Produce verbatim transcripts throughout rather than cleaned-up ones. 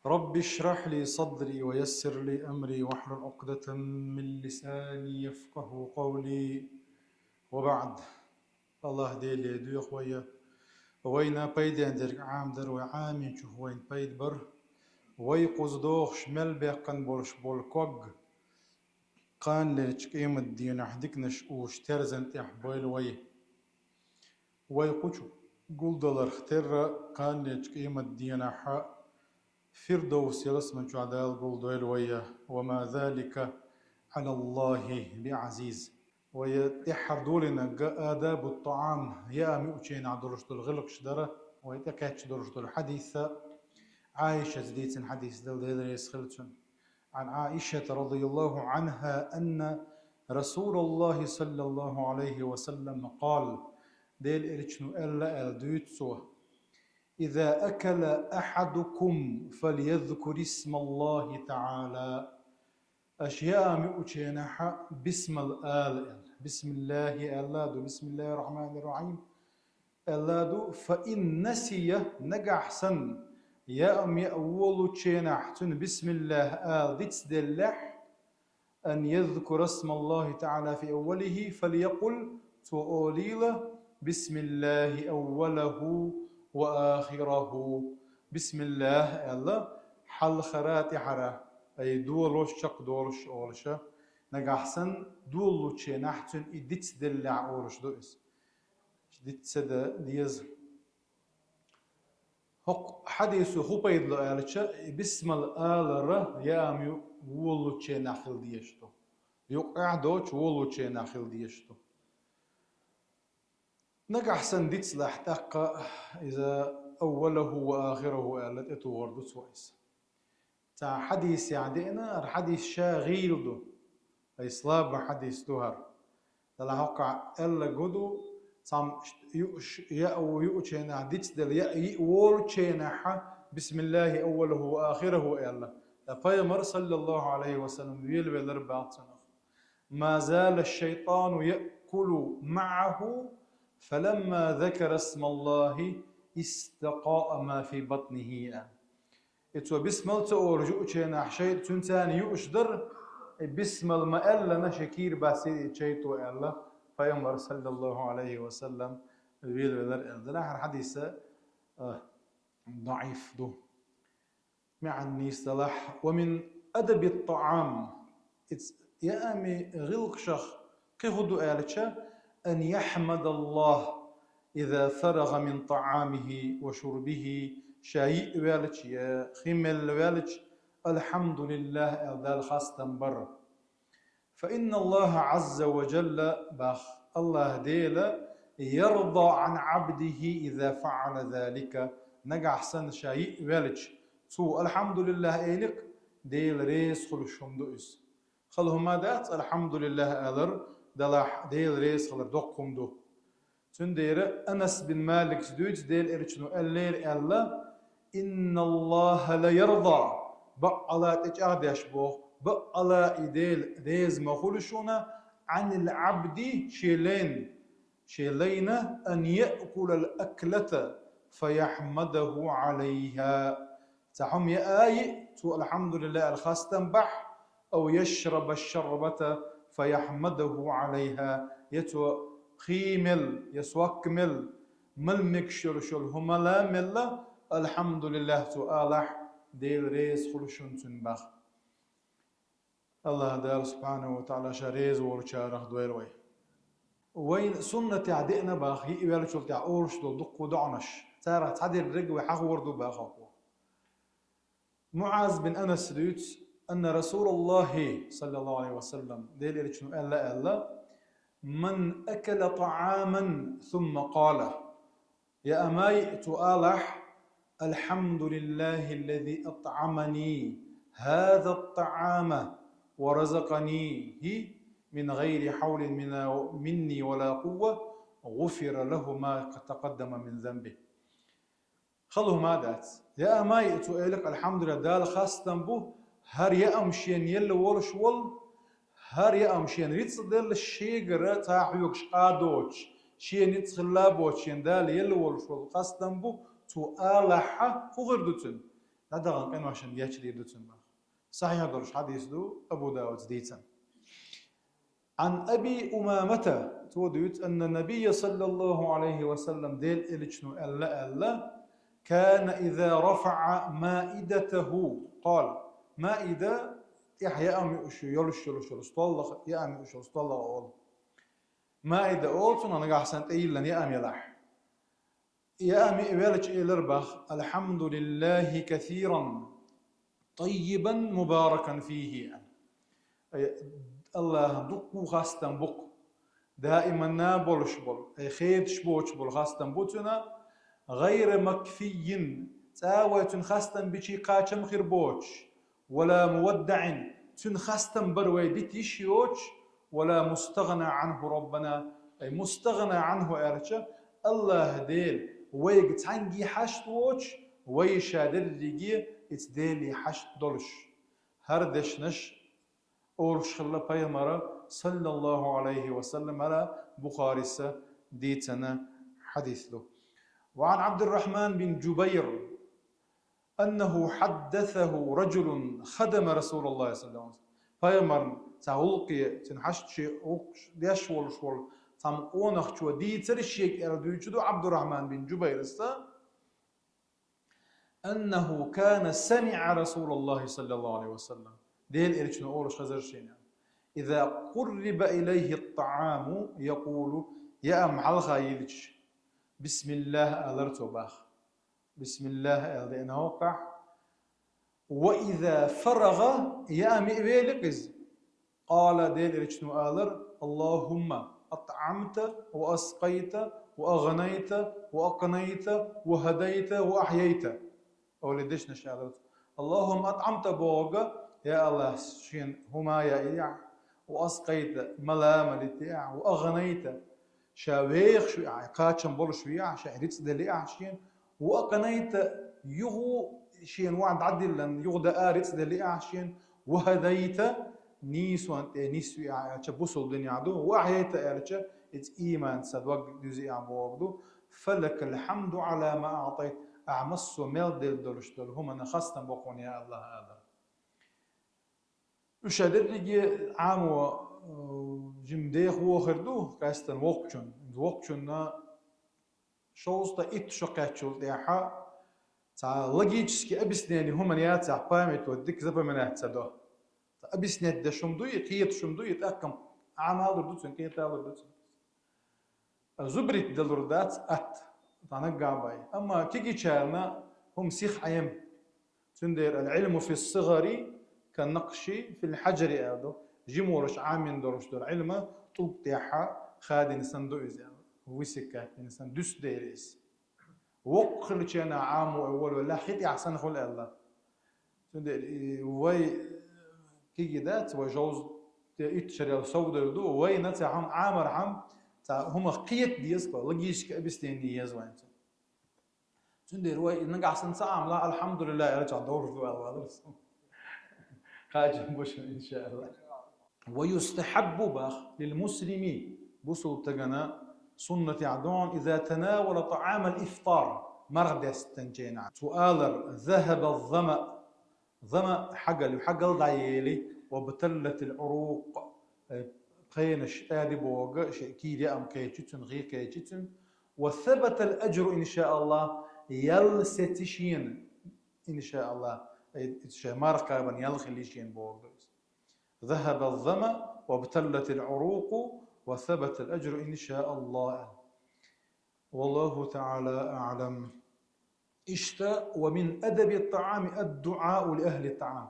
رب اشرح لي صدري ويسر لي أمري واحلل عقدة من لساني يفقهوا قولي. وبعد. АллахӀ Деле доьху вай, вайна пайден дерг Ӏамадар вай, Ӏамийначух вайна пайда бар. Вай кхуза дохуш мел баьккхина болуш болу ког кханалерчу къематан дийнахь диканаш уьш терзан тӀехь бойла вай. Вай кху чу гулдаларх терра кханалерчу къематан дийнахь Фирдовс ялсамани чохь Дала гулдойла вай, وما ذلك على الله بعزيز. Вай тӀаьххьара долийнарг адабу тӀаӀам, яам юучу хенахь долуш долу гӀиллакхаш дара, вай тӀекхаьчча долуш долу хьадис, Ӏайшас дийцина хьадис дара, Дела реза хила цунна. عن عائشة رضي الله عنها أن رسول الله صلى الله عليه وسلم قال, Делан Элчано аьлла аьлла дуьйцу цо: إذا أكل أحدكم فليذكر اسم الله تعالى. Аша яам юучу хенахь бисмал ала аьлла. Бисмиллахи аьлла ду, бисмиллахир рахманир рахим аьлла ду, فإن نسي, нагахь санна яам яа волучу хенахь цуьнан бисмиллах ала дицделлехь, أن يذكر اسم الله تعالى في أوله فليقل, цо олийла: بسم الله أوله وآخره. Бисмиллах аьлла, хьалхара, тӀаьхьара, ай долуш, чекхдолуш олуша, нагахь санна долучу хенахь цуьнан и дицделлехь олуш ду иза. Диц ца дан деза. ХӀокху хьадисо хӀун пайда ло аьлча, и бисмал алара яам ю волучу хенахь хила дезаш ду. Юккъехь доцуш волучу хенахь хила дезаш ду. Нагахь санна дицлахь тӀаккха иза أوله وآخره аьлла тӀетухур ду цо иза. Цхьа хьадисехь деана, хӀара хьадис ша гӀийла ду. Ай слаба хьадис ду хӀара. Далла хьокхахь аьлла гу ду, цхьамма юуш, яа юучу хенахь дицдала, яа йиъ волучу хенахь, بسم الله أوله وآخره аьлла. Ткъа Пайхамар, саллаллаху Ӏалайхи ва саллам, велавелар бац цунах. ما زال الشيطان يأكل معه فلما ذكر اسم الله استقاء ما في بطنه. И цо бисмал ца олуш юучу хенахь шайтӀа цуьнца юуш дара, и бисмал ма-аьллана шен кийра басийра и шайтӀа аьлла, Пайхамар, саллаллаху Ӏалайхи ва саллам, велавелар аьлла. Делахь хӀара хьадис, а, даӀиф ду. МаьӀна нийса далахь. ومن أدب الطعام. Иза яамийн гӀиллакхашах кхин хӀун ду аьлча, أن يحمد الله إذا فرغ من طعامه وشربه, ша йиъ ваьлча я хи мелла ваьлча, الحمد لله аьлла Далла хастам бар. فإن الله عز وجل, бах, АллахӀ Дела, يرضى عن عبده إذا فعل ذلك, нагахь санна ша йиъ ваьлча, цо الحمد لله элира, Дела реза хуьлуш хӀума ду иза. Хала хӀума дац الحمد لله алар, далахь Дела реза хилар доккха хӀума ду. Цундела Анас бин Малика дуьйцу, Делан Элчано аьллера аьлла: إن الله ليرضى, баккъала тӀечӀагӀдеш боху, баккъала и Дела реза ма хуьлу шуна, عن العبد, шен лайна, шен лайна, أن يأكل الأكلة فيحمده عليها. Цхьа хӀума яа йиъ, цо الحمد لله аьлла хастам бахь, أو يشرب الشربة فيحمده عليها, я цо хи мелла, я сок мелла, мала мегаш йолуш йолу хӀума мала мелла, الحمد لله цо алахь, Дела реза хуьлуш хӀума цунна бах. АллахӀ Дала, субхьанаху ва таӀала, ша реза волучарах дойла вай. Вайн суннатехь деана бах, йиъ ваьллачул тӀаьхьа олуш долу дуккха доӀанаш. Царах цхьадерг вай хьахор ду бахахо. МуӀаз бин Анас дуьйцу, أن رسول الله صلى الله عليه وسلم, Делан Элчано аьлла аьлла: من أكل طعاما ثم قال, яа ма йиъ, цо алахь: الحمد لله الذي أطعمني هذا الطعام ورزقنيه من غير حول من-، مني ولا قوة، غفر له ما تقدم من ذنبه. Хала хӀума дац. Яа ма йиъ, цо элира: الحمد لله, Далла хастам бу, хӀара яам шена елла волуш волу, хӀара яам шена рицкъ делла, шегара цхьа хьоьгуш къа доцуш, шен ницкъ хилла а боцуш, шена Дала елла волуш волу хастам бу, цо алахь, хӀун хир ду цуьнан? дӀадаханча къиношна гечдийр ду цунна бах. Сахьихь долаш хьадис ду, Абу Дауда дийцад. عن أبي أمامة, цо дуьйцу, أن النبي صلى الله عليه وسلم, Делан Элчано аьлла, аьлла: كان إذا رفع مائدته قال. Маида тӀехьа яам юуш, йолуш, йолуш, йолуш, столах яам юуш, йолуш, столах олу. Маида олу цунах, нагахь санна тӀейиллина яам елахь. Яам йиъна велча элира бах: الحمد لله كثيرا طيبا مباركا فيه. Ай, Аллахьан дуккха хастам бу-кх, даиманна болуш болу, ай, хеташ боцуш болу хастам бу цунна, غير مكفي, цкъа а вай цуьнан хастам бича кхачам хир боцуш, ولا مودع, цуьнан хастам бар вай дита йиш йоцуш, ولا مستغنى عنه ربنا, ай, مستغنى عنه аьлча, Аллахь Дела вайга цхьаьнгге хьашт воцуш, вай ша дерриге иза Деле хьашт долуш. ХӀара дешнаш олуш хилла пайхамара, саллаллаху Ӏалайхи ва саллам, хӀара Бухарис дийцина хьадис ду. وعن عبد الرحمن بن جبير أنه حدثه رجل خدم رسول الله صلى الله عليه وسلم. Пайхамарна цхьа гӀуллакхе, цуьнан хьашташе гӀуллакхаш деш волуш волу цхьамма къонахчо дийцира шега аьлла дуьйцуш ду Ӏабдуррахьман бин Джубайрас, أنه كان سمع رسول الله صلى الله عليه وسلم. Делан Элчано олуш хезира шена: إذا قرب إليه الطعام يقول, яам хьалха йиллича, بسم الله алара цо бах. بسم الله аьлла деана хӀокхахь. وإذا فرغ, яам йиъна велахь иза, قال, Делан Элчано алара: اللهم أطعمت وأسقيت وأغنيت وأقنيت وهديت وأحييت. Олу дешнаш алара цо. اللهم أطعمت бохург, я Аллахь, шена хӀума яийтахь, وأسقيت, мала малийтахь, وأغنيت, ша вехаш веахь, кхачам болуш веахь, ша рицкъ деллехь шена, وأقنيت, юха шена ван дӀадиллина, юха даа рицкъ деллехь шена, وهديت, нийсонна тӀе нисвеахь аьлча, бусалба динехь ду, وأحييت аьлча, иза ийманца дог дуьзехь бохург ду. فلك الحمد على ما أعطيت, ахь массо а мел делла долуш долу хӀуманна хастам бо хьуна, я Аллахь, алара. Уьш а дерриге Ӏамо, э, жима деха вохур ду, къаьстина воккхачунна. Воккхачунна шовзткъа итт шо кхаьччул тӀаьхьа цхьа логический объяснение хӀуманна яцахь, память вот дика запоминать ца до. Цхьа объяснять деш хӀума дуй, кхеташ хӀума дуй, тӀаккха Ӏамалур ду цуьнан, кхеталур ду цуьнан. Зубрить далур дац атта, тхьанаг габай. Амма кегийчарна хӀума сиха Ӏема. Цундела العلم في الصغر كالنقش في الحجر аьлла ду. Жима волуш Ӏамийна долуш долу Ӏилма тӀулг тӀехь хадийна санна ду иза аьлла. Высекать дина санна, дуьсу дела иза. Воккха хилча а Ӏамо ай волавелла, хи тӀехь санна хуьлу аьлла. Цундела и вай кегий дац, вай жовза те итт шарел совдевр ду, вайна цхьа хӀума Ӏамархьама, цхьа хӀумах кхета деза, логическое объяснение еза вайна цунна. Цундела вай и нагахь санна ца Ӏамалахь, «Алхьамдулиллахь» аьлла чохь довр ду аьлла валар со. Кхачам бу шуна, иншааллахь. ويستحب бах للمسلم, бусулба стагана суннатехь ду хьуна, إذا تناول طعام الإفطار, марха дестинчу хенахь. Цо алар: ذهب الظمأ, зама хьагал, хьагал дӀаели, وابتلت العروق, э, пхенаш ади бохург, шен кийра яам кхечи цуьнан, хи кхечи цуьнан, وثبت الأجر إن شاء الله, ял сеци шена, иншааллахь, э, шен марха кхабарна ял хили шена бохург ду иза. ذهب الظمأ وابتلت العروق وثبت الأجر إن شاء الله. والله تعالى أعلم. Иштта, ومن أدب الطعام الدعاء لأهل الطعام.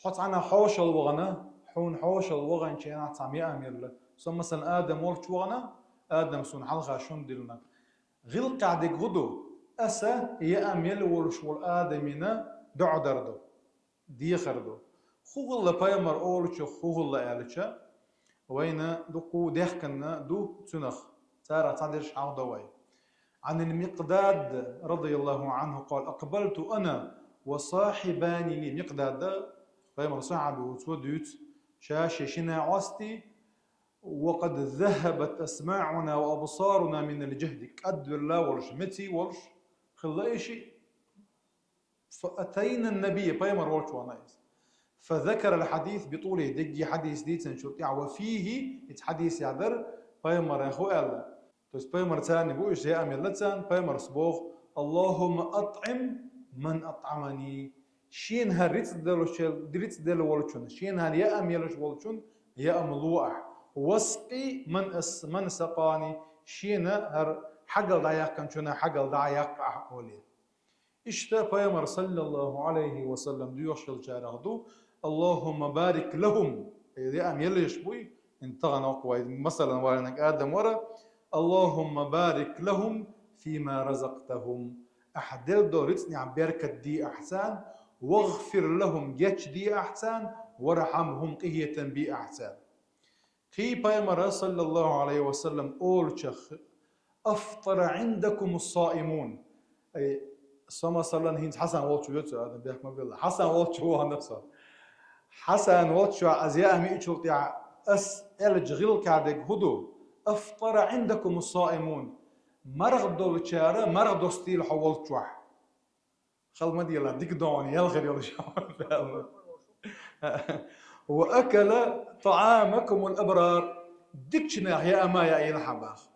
Хьо цхьана хьошалла вахана, хьуна хьошалла ваханчу хенахь цхьамма яам елла. Со, масалан, адам волчу вахана, адам суна хьалха шуна диллина. ГӀиллакхехь дерг хӀун ду? Аса яам елла волуш волу адамна доӀа дар ду. Дехар ду. ХӀун хилла пайхамар олучух, хӀун хилла аьлча, вайна дуккха дехканна ду цунах, царах цхьадерш хьахадо вай. عن المقداد رضي الله عنه قال: أقبلت أنا وصاحبان لي. Микъдада, пайхамар сахьаби ву, цо дуьйцу, ша шен шина Ӏостий, وقد ذهبت أسماعنا وأبصارنا من الجهد. КӀадвелла волуш, меций волуш хилла и шиъ. فأتينا النبي, пайхамар волчу вахана иза. فذكر الحديث بطوله, дерриге хьадис дийцинчул тӀаьхьа, وفيه, иза хьадис яхь дара, пайхамара хӀу аьлла. То есть пайхамар царна бу, уьш яам елла царна, пайхамарс боху: اللهم أطعم من أطعمني. Шена хӀара рицкъ деллачел-, рицкъ делла волчун, шена хӀара яам еллаш волчун яам лу ахь. واسق من أس-, من سقاني. Шена хӀара хьагал дӀаяьккхинчунна хьагал дӀаяккха ахь, олий. Иштта пайхамар, саллаллаху Ӏалайхи ва саллам, доьхуш хиллачарах ду: اللهم بارك لهم. Э, яам еллаш буй, ин тахана вай масалан валаниг адам вара: اللهم بارك لهم فيما رزقتهم. Ахь делла долу рицкъанехь беркат де ахь царна, واغفر لهم, гечде ахь царна, وارحمهم, къинхетам бе ахь царна. Кхин пайхамара, саллаллаху Ӏалайхи ва саллам, олучех: أفطر عندكم الصائمون. Ай, со масалан хӀинца Хьасан волчу веца адам бехк ма белла. Хьасан волчу вахана со. Хьасан волчу аз яам йиъчул тӀаьхьа ас элча гӀиллакхехь дерг хӀун ду? أفطر عندكم الصائمون. Марха долчара марха достийла хьо волчохь. Хала ма дела, дика догӀу, ялхара йолуш. وأكل طعامكم الأبرار. Дикачу нехан яам яийла хьан баха.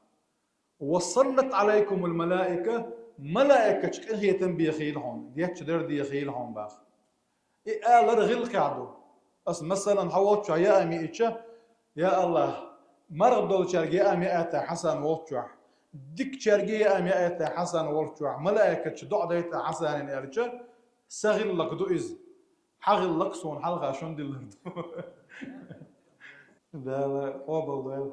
وصلت عليكم الملائكة. Малаикаш къинхетам бехийла хьуна, гечдар дехийла хьуна баха. И алар гӀиллакхехь ду. Ас масалан хьо волчохь яам йиъча: я АллахӀ, марха долчаьрга яам яийта Хьасан волчохь, дикачаьрга яам яийта Хьасан волчохь, малаикаш доӀа дайта Хьасанна аьлча, сан гӀиллакх ду иза. Хьан гӀиллакх суна хьалха шуна диллар ду. Дала къобалдойла.